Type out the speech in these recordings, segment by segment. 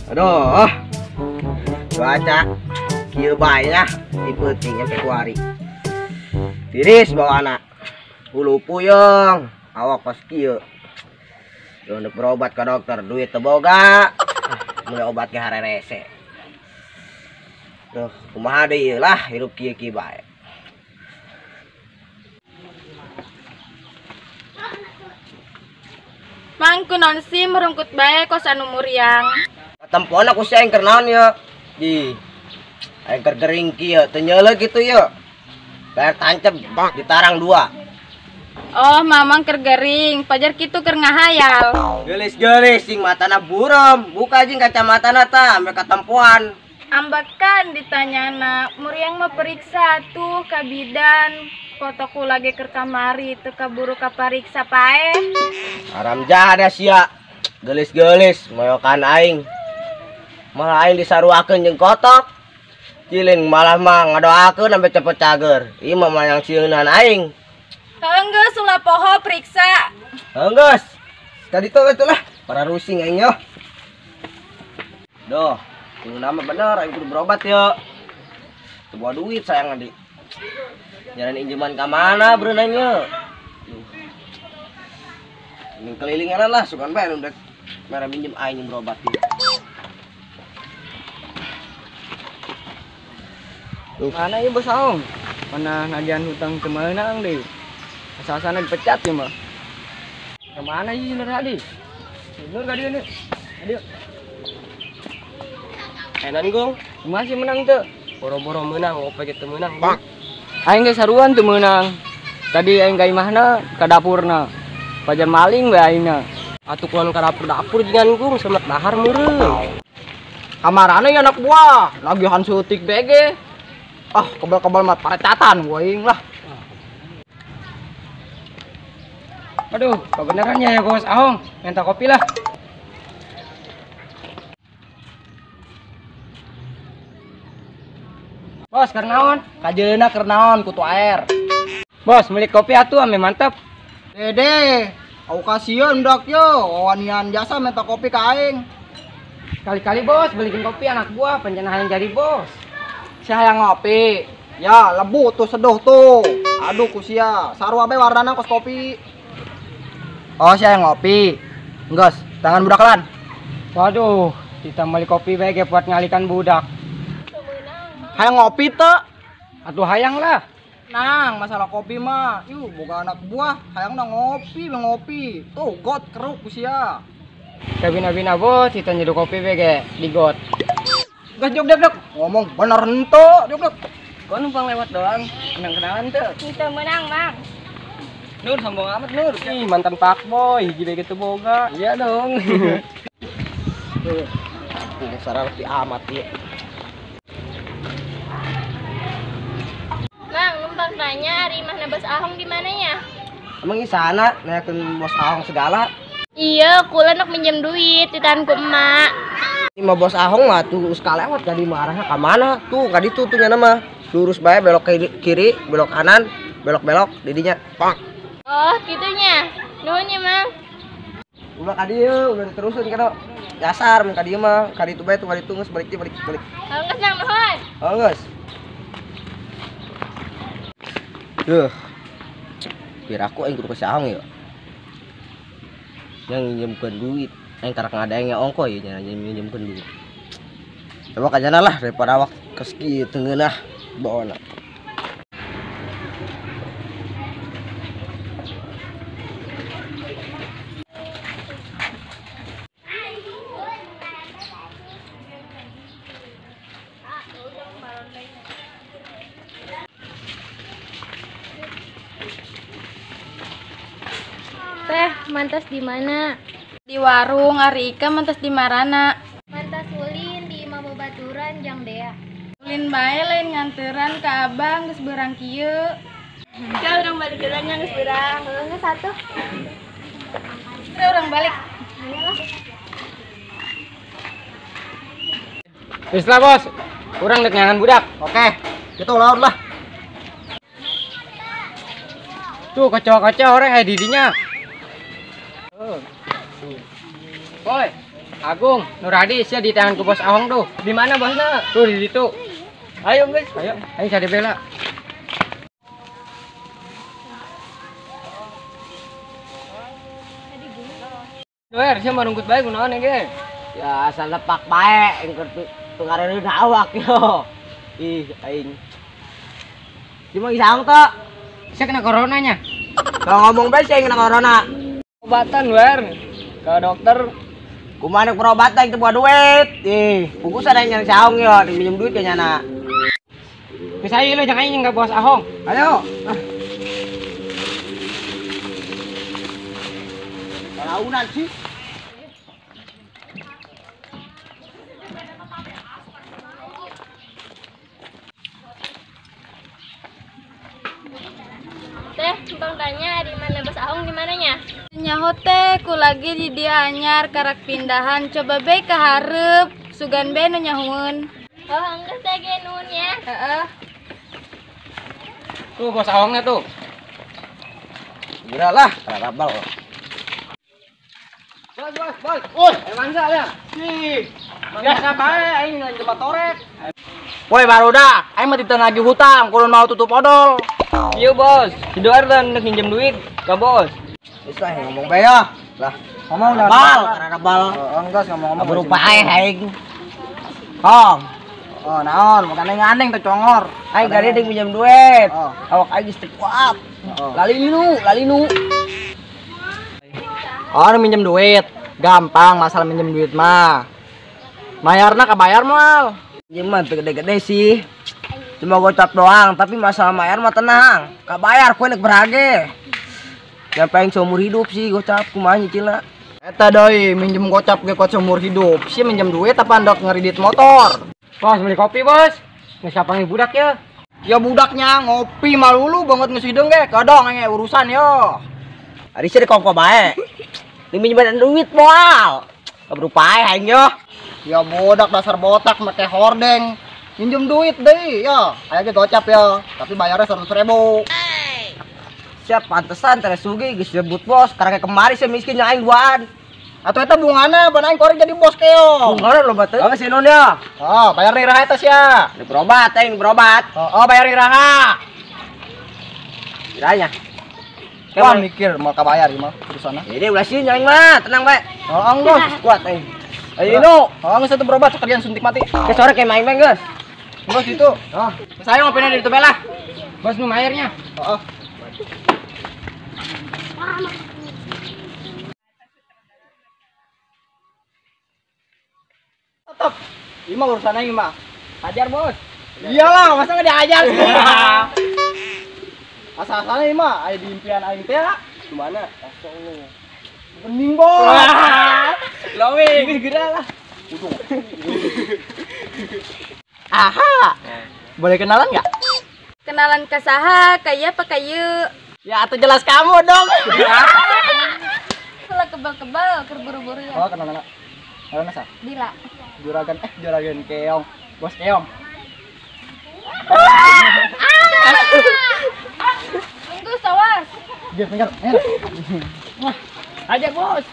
Aduh. Cuaca kieu bae lah di peuting nyampe kuari. Tiris bawa anak. Hulu puyeng, awak pas kieu. Untuk berobat ke dokter, duit teu boga. Mulai obat ke harerese. Duh, kumaha deui lah hirup kieu-kieu bae. Mang kunaon sih merungkut bae kos anu muriang. Tempon aku sih aing keur naon ya. Di aing keur gering kieu teu nyeuleuh kitu ya. Bayar tancep ditarang dua. Oh, mamang keur gering, pajar kitu keur ngahayal. Geulis-geulis sing matana buram, buka jeung kacamatana tah ambe katempoan. Ambakan ditanyana, muriang mah periksa tuh ka bidan. Foto kula ge keur kamari teu kaburu kapariksa paeh. Haram jadah sia. Geulis-geulis moyokan aing. Malah aing disaruakeun jeung kotok. Cilin malah mah ngadoakeun sampe cepet cager. Ieu mah mayang sieunan aing. Enggeus ulah poho periksa. Enggeus. Tadi tuh itulah para rusing aing yo. Duh, kudu nama bener aing kudu berobat yo. Teu bawa duit sayang adi. Jalan injeman ka mana berenang yo. Ini kelilingan lah sugan bae nu mere minjem aing berobat. Mana ieu Bos Aong? Mana nagihan hutang teu meunang deui. Asal-asalna dipecat ieu mah. Ka mana ieu Nur Hadi? Nur ka dieu nih. Ka dieu. Enan gong, masih menang teu? Boro-boro menang, opo ge teu meunang. Aing ge saruan teu meunang. Tadi aing ka imahna, ka dapurna. Pajar maling we aingna. Atuh kuan ka dapur-dapur jeung gung semek dahar meureun. Kamarana ieu anak buah, nagihan seutik bege. Ah, kebal-kebal mah parecatan gua aing lah. Aduh, kebenarannya ya Bos Ahong, minta kopi lah. Bos, keur naon? Kajeuna keur naon kutu air. Bos, meuli kopi atuh ame mantap. Dede, au kasieun dak yo, wawanian jasa minta kopi ka aing. Kali-kali bos, beliin kopi anak buah, pencen hayang jadi bos. Si hayang ngopi. Ya, lebu tuh seduh tuh. Aduh kusia, sarua bae warnana kos kopi. Oh, si hayang ngopi. Enggeus, tangan budak lan. Waduh, kita beli kopi bae ge buat ngalikan budak. Hayang ngopi teu? Atuh hayang lah. Nang, masalah kopi mah, yuk boga anak buah, hayang na ngopi, ngopi. Tuh, got keruk kusia. Kabina-bina bos, kita nyeduh kopi bae ge di got. Gas jog dek dek, ngomong bener henteu, jog dek. Gua numpang lewat doang, menang kenalan teu. Teu meunang, Mang. Nur sombong amat Nur. Ih, mantan pak boy, hiji bae kitu boga. Iya dong. Tuh, sararti amat ieu. Mang, numpang tanya ari imahna Bos Ahong di mana ya? Emang di sana nanyakeun Bos Ahong segala? Iya, kula nak minjem duit ditahan ku emak. Imah Bos Ahong mah tuh geus kalewat ka di arahna ka mana? Tuh ka ditu tuh nya mah. Lurus bae belok ke kiri, belok kanan, belok-belok di dinya. Pak. Oh, kitunya. Nuhun ya, Mang. Ulah ka dieu, ulah diterusin kana. Dasar mun ka dieu mah, ka ditu bae tuh ka ditu geus balik balik balik. Geus, Mang, nuhun. Oh, geus. Duh. Piraku aing kudu ka si Ahong ya. Yang nginjemkeun duit, aing karak ngadaeng ongko ieu nya nginjemkeun duit. Coba kajana lah daripada awak keski teu ngeunah bawana. Teh, mantas di mana? Di warung Ari Ika mantas di marana. Mantas ulin di imah babaturan jang Dea. Ulin bae lain nganteran ka abang geus beurang kieu. Ka urang balik heula nya geus beurang. Geus atuh. Ka urang balik. Ayolah. Geus lah bos, urang dek nyangan budak. Oke, kitu lawan lah. Tuh kacau-kacau orang aya di dinya. Boy. Agung, Nurhadi sia di tangan ku bos Ahong tuh. Di mana bosna? Tuh di situ. Ayo guys, ayo, ayo cari bela. Doer, sia marungkut bae kunaon ge? Ya asal lepak bae engker tungareun awak yo. Ih, aing. Cuma isang to. Sia kena coronanya. Kalau ngomong bae sia kena corona. Obatan, Wer. Ke dokter. Kumaha nek perobatan teu boga duit. Ih, bungkusan aing yang saung yo, minjem duit ke nyana. Geus ayo lu jangan aing ka bos Ahong. Ayo. Launan sih. Teh, bang tanya di mana bos Ahong di mananya? Nyaho teh, ku lagi di dia anyar karak pindahan. Coba be ka hareup, sugan be nu nyahueun. Oh, enggeus teh ge nuhun ya. Heeh. Tuh bos Ahongnya tuh. Geura lah, karabal. Bos, bos, bos. Woi, mangsa ya. Ih, biasa bae aing ngan torek. Woi barudak, aing mah teu nagih hutang, kudu mau tutup odol. Iya bos, si Doer dan hendak minjem duit ke bos. Wis lah ngomong bae ya. Lah, ngomong bal, karena bal. Oh, enggak ngomong-ngomong. Berupa aing aing. Hong. Oh, naon, bukan aneh teh congor. Aing gade deung minjem duit. Oh. Awak aing geus teu kuat. Lalinu, lalinu. Oh, minjem duit. Gampang masalah minjem duit mah. Mayarna kabayar moal. Minjem mah teu gede-gede sih. Cuma gocap doang, tapi masalah mayar mah tenang. Kabayar kowe nek berage. Nyampe aing seumur hidup sih gocap kumaha nyicilna. Eta doi minjem gocap ge kuat seumur hidup. Sih minjem duit apa ndok ngeridit motor? Bos beli kopi, Bos. Geus kapanggih budak ya. Ya budaknya ngopi malulu banget geus hideung ge. Kadang aing urusan yo. Ari sih kongko bae. Ini minjem duit moal. Berupa aing yo. Ya budak dasar botak make hordeng. Minjem duit deh, ya. Aya ge gocap ya, tapi bayarnya 100.000. Siap pantesan tere sugih geus disebut bos, karena kemari saya miskin yang aing duaan. Atuh eta bungana, ban aing korek jadi bos keo. Bungana loba teu. Oh, si Nun ya. Oh, bayar iraha eta sia. Ini berobat aing berobat. Oh, bayar iraha. Irahanya. Wah, mikir mau kabayar ieu mah urusanna. Ini ulah sieun aing mah, tenang bae. Oh, enggeus kuat aing. Ayo nu. Oh, geus atuh berobat sekalian suntik mati. Ke sore kayak main-main geus. Bos itu. Oh, saya ngopinya di itu lah. Bos nu airnya. Oh. Tetep. Ima urusannya ima. Hajar, Bos. Iyalah, masa enggak dihajar sih. Asal-asalnya ima, aya di impian aing teh. Gimana? Kosong lu. Bening, Bos. Glowing. Geus lah. Untung. Aha. Boleh kenalan nggak? Kenalan ke saha, kaya apa kayu? Ya atau jelas kamu dong. Lah kebal-kebal keur buru-buru ya. Oh, kenalan. Kenalan sa? Dila. Juragan juragan keong. Bos keong. Tunggu, sawas. Biar pinggir. Wah, hajar, Bos.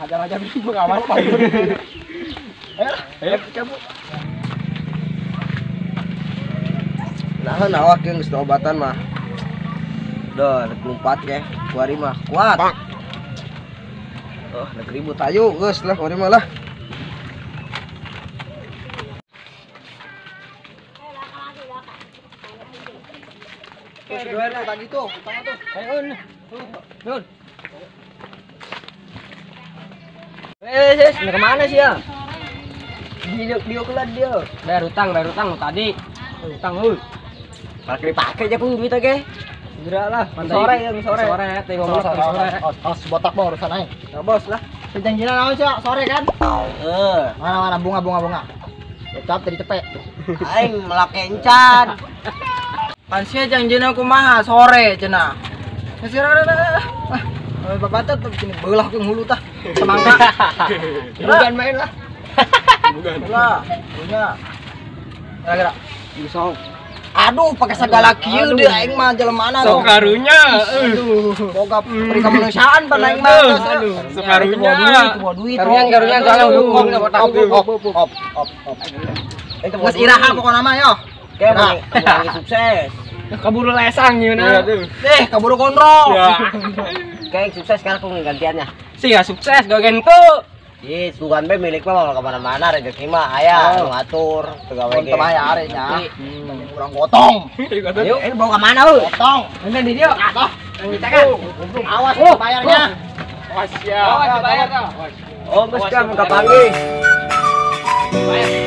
Hajar-hajar ibu enggak apa-apa. Ayo, ayo cabut. Nah, awak yang geus obatan mah. Duh, nek lompat ge, kuari mah kuat. Oh, nek ribut ayo geus lah kuari mah lah. Tuh, duerna tadi tuh, utangnya tuh. Ayo, Nun. Eh, mau kemana sih ya? Dia kelar dia. Bayar utang tadi. Utang lu. Malah dipakai aja pun duit oke. Segera lah, sore yang sore. Sore, teh ngomong sore. Awas botak mah urusan aing. Ya bos lah. Perjanjian naon sih sore kan? Heeh. Mana-mana bunga. Tetap tadi cepet. Aing melak kencan. Pan sia janjina kumaha sore cenah. Geus ah, bapak tuh begini belah ke hulu tah. Semangka. Bukan main lah. Bukan. Lah, punya. Gara-gara. Bisa. Aduh, pakai segala kieu deui aing mah jelemana Sok karunya. Aduh, boga peri kemanusiaan pan aing mah. Aduh, sok karunya. Duit, Karunya soalnya hukum op op op op. Geus iraha pokona mah yo. Kayak lagi sukses. Kaburu lesang ieu na. Kaburu kontrol. Kayak sukses sekarang aku gantiannya. Sih ya sukses gogen tuh. Ih, sugan be milik mah mau kemana-mana rezeki mah aya nu ngatur pegawai ge. Teu aya nya. Urang gotong. Ayo, ini bawa ke mana euy? Gotong. Ini di dieu. Kita kan. Awas bayarnya. Awas ya. Awas bayar. Oh, geus kan kapanggih. Bayar.